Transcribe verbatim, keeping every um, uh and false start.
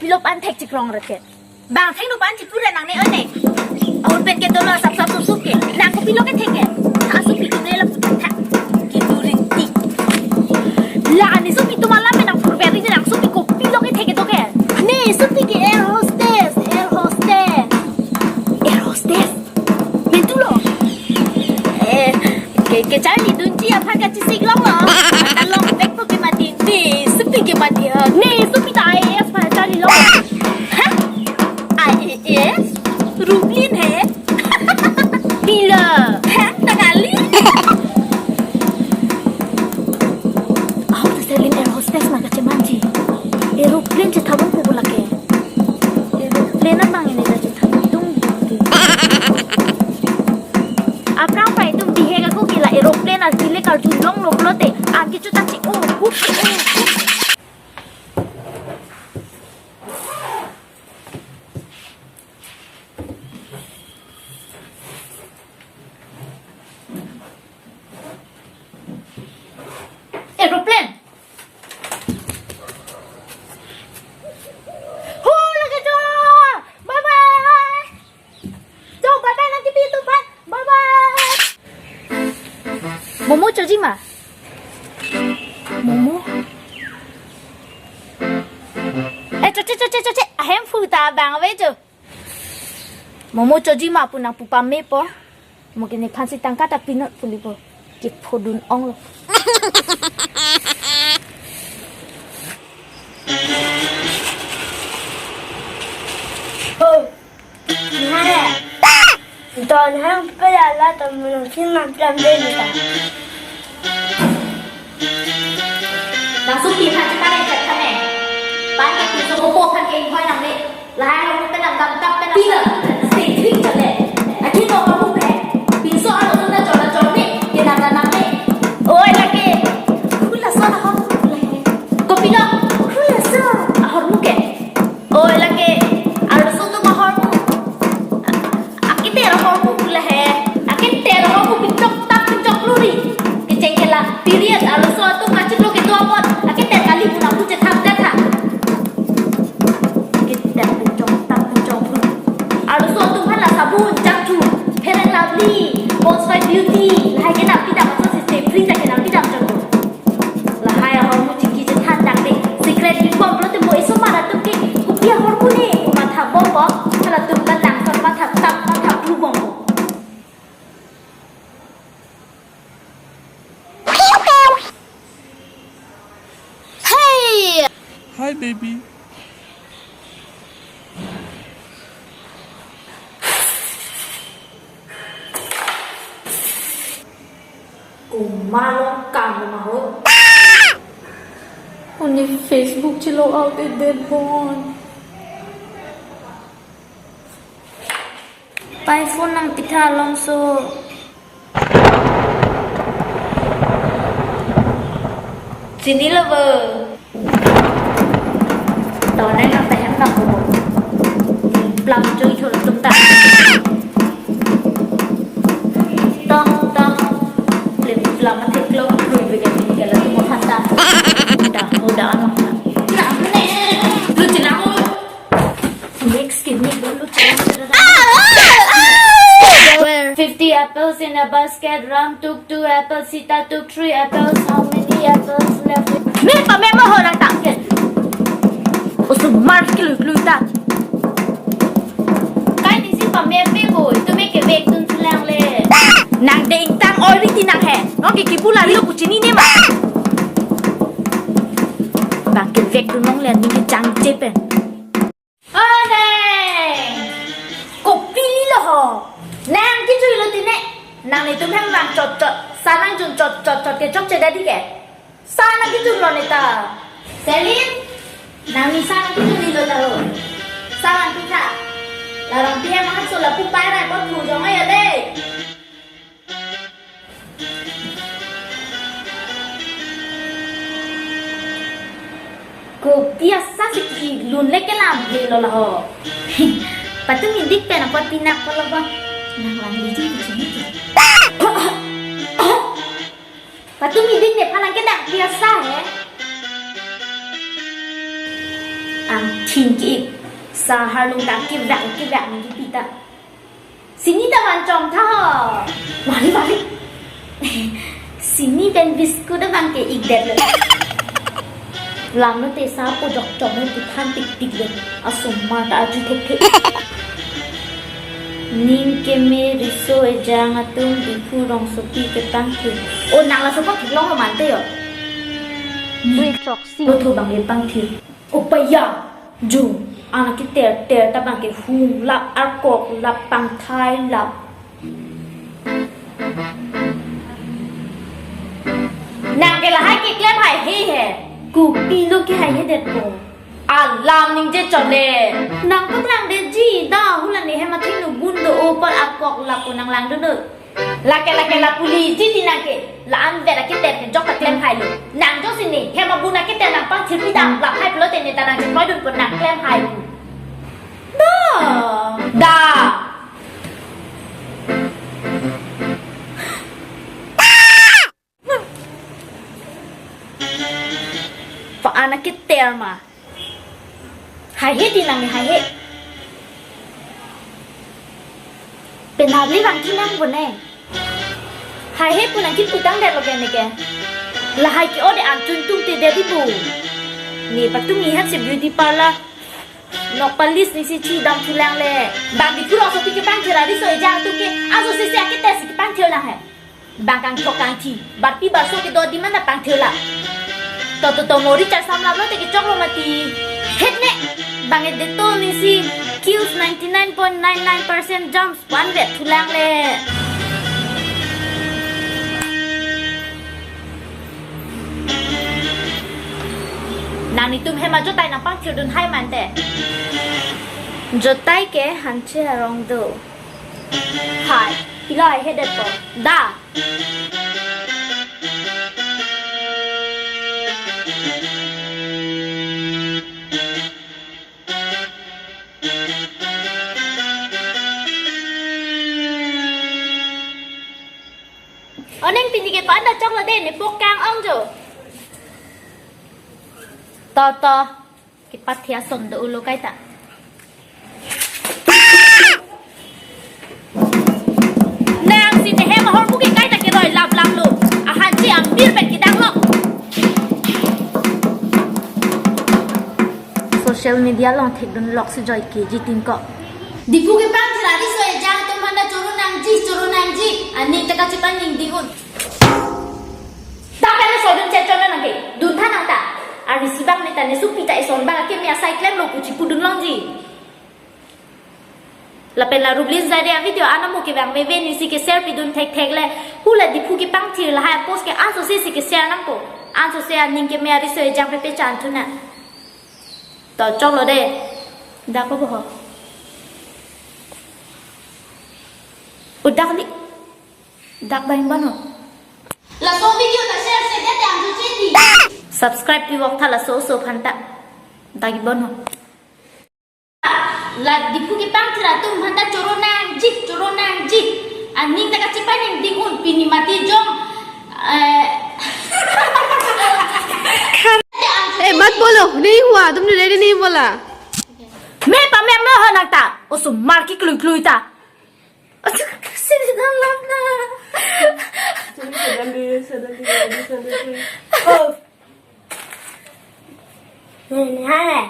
Lop an thek chikrong reke. Bang thek lop an chipure nangne one. Ahut pen ke dolo asap sap sup sup ke. Nang kopilo kethek ke. Tha sup pitu ne lapu tha. Kitu rinti. La ne sup pitu malam nang purveri nang sup pi kopilo kethek kedo ke. Ne sup pi ke air hostess, air hostess. Air hostess. Pintu lo. Eh, ke, kecharlidunji aphan kachesik longlo. Mata longvekpo ke mati. Ne sup pi ke mati. Ne sup pi ta I A S aphan charli long. Ha? I A S? Rublin he? Pilo. Ha? Tangali? Ahok ta Selin air hostess nang kachemanji. Aeroplane chethabong pu lake. Aeroplane abang ini ta chethabong tung tung. Aphrang pai tum bihek ako ke la aeroplane arki le karjulonglo pulote. Arki chuta chi o, hup chi o, hup. Aeroplane. Ho, lake jo. Bye bye. Jo, bye bye nangkepi atum aphan. Bye bye. Momo choji ma? Momo? Eh, choche, choche, choche. Ahem phu ta bang ave jo. Momo choji ma pu nangpu pame po. Mo ke nephan si tangka ta pinot pu lipo. Kephodun onglo. Ho. Nahai. Don hang pela la to mo sin ma plam de ni ta. Nang sup pi aphan chepare chat kane. Pan ke pinso kopo aphan ke inghoi nangne. Lahai ahormu pen nang damtap pen nang. Pila, stay clean chale. Akin no ahormu pen. Pinso arloso ta chol chol ne. Ke nang nang ne. Oi lake. Khula so ahormu khula he. Kopilo. Khula so ahormu ke. Oi lake. Arloso atum ahormu. Akiter ahormu khula he. Akiter ahormu pichok tap pichok luri. Kecheng kela period arloso atum kachiklo kedo apot. Akiter kali pu nangpu chethap det tha. Akiter pichok tap pichok luri. Arloso atum hala sabun, jangju, Fair and Lovely, Pond's White Beauty. Lahai ke nangpidam ason si stay free ta ke nangpidam jangju. Lahai ahormu chingki chethan tangte secret bibom pulote mo isomar atum ke kopi ahormu ne matha bompo, halatum ta nang son matha tap matha phu bompo. Hey! Hi, baby. Komat along kam ma ho. Only Facebook chi log out edet bon. Pai phone nangpitha alongso. Chinilo bo. Tonang nang tahem nang bo. Plam chui chul tum ta. Tong tong. Plim plam athek lo lui begen ni kala tu mo phanta. Udah, udah ano. Lu chinang. Next kidney dulu. Where? Fifty apples in a basket. Ram took two apples. Sita took three apples. How many apples left? Me pame mo ho nang tangke. Osomar ke lui lui ta. Kai ni si pame pe bo. Itum ke vek dun silang le. Nang deng tang oi riti nang he. Nong ke kibula rio kuchini ne ma. Bang ke vek dun nong le ni ke chang chepen. Ane! Kopilo ho? Nang kejui lo tine. Nanglitum hem nang chot chot. Sa nang jun chot chot chot ke chokche dadi ke. Sa nang kejui lo neta. Selin, nangli sa nang kejui lo ta ho. Sa nang pitha. La nang pi hem hapso lapu pai rai bot mu jong ayo de. Kopi asa si kilun le kelam he lo laho. Patumi dik pen apot pinak ko lo ba. Nang lang di ji kuchini ji. Patumi dik nephan nang kedak pi asa he. Ang Thing ki-ik. Sa harlung ta kevak kevak nangkipi ta. Sini ta van chom tha ho. Wari wari. Sini pen biscuit abang ke-ikdetlo. Lamlo te sa pojok chom pu than tiktiklo. Asomar ta arju thekthek. Ning keme riso ejang atum Diphu rongsopi kepangthir. O nang laso pathik long lo mante yo. Ning Ui, choksi. Lo thu bang kepangthir. O paya, jo, anak keter ter ta bang ke hung lap, arkok lap, pangthai lap. Nang ke lahai keklem haihe he. Kopilo kehaihe detpo. Alam ningje chole. Nang paklangdetji da, hula ne hem athengno gun do-o apot arkok lap pu nang lang dodo. Lake lake lapu liji ti nang ke. La-an vet aketer kejok ta klem hailo. Nang jongsi ne hem abun aketer nangpangthirpi dam, lap hai pulote ne ta nang chekloidun pon nang klem hai pu. Da. Da. Pa anak keter ma. Haihe ti nang haihe. Penap le bang kinang bone. Haihe pu nang kiputangdetlo ke ne ke. Lahai ke-o de an chun tung te de di bu. Ne patum ni hat si beauty parlor. Nok palis ni si chidam thulang le. Bang Diphu rongsopi kepangthir ariso ejang atum ke. Aso sisi aketer si kepangthir nang he. Bang kangthok kangthi, barpi barso kedo demand ta pangthir lap. To to to mori char samlap lote kechoklo mati. Het ne, bang e Dettol nisi kills ninety nine point nine nine percent germs pu-an vet thulang le. Nang nitum hem ajotai nangpangthirdun hai mante. Jotai ke hanche arong do. Hai, pilo haihe detpo. Da. Oning pini ke panda choklo de, ne pok kang-ong jo. To to. Kipat thia son do ulo kaita. Nang si ne hem ahormu ke kaita keroi lap lap lo. Ahan si ambir pen kedang lo. Social media along thekdun lok si joike ji tin ko. Diphu kepangthir ariso ejang atum aphan ta choro nangji, choro nangji. Aning ta kachepaningding un. Dak pen soidun chet chon nang ke. Dun tha nang ta. Arisi bang ne ta ne supi ta eson bang ke me asai klemlo pu chipudun longji. Lapen la Rublin Zaide a-video an amo kevang meve nisi ke share pidun thekthek le. Hula Diphu kepangthir lahai post ke anso se si ke share nangpo. Anso se aning keme ariso ejang pepe chan thu na. To choklo de. Dak ko boho. Udak ni. Dak bang bono. Laso video ta share se det yang juche ti. Subscribe pi wok tha laso oso aphan ta. Dak bono. La Diphu kepangthir atum aphan ta choro nangji, choro nangji. Aning ta kachepaningding un pini mati jong. Eh. ए, मत बोलो, नहीं हुआ, तुमने रेडी नहीं बोला। मैं पा मैं मैं हो नंगता, osomar keklui klui ta. Sini dalam na. Suddenly, suddenly, suddenly. Oh. Nah.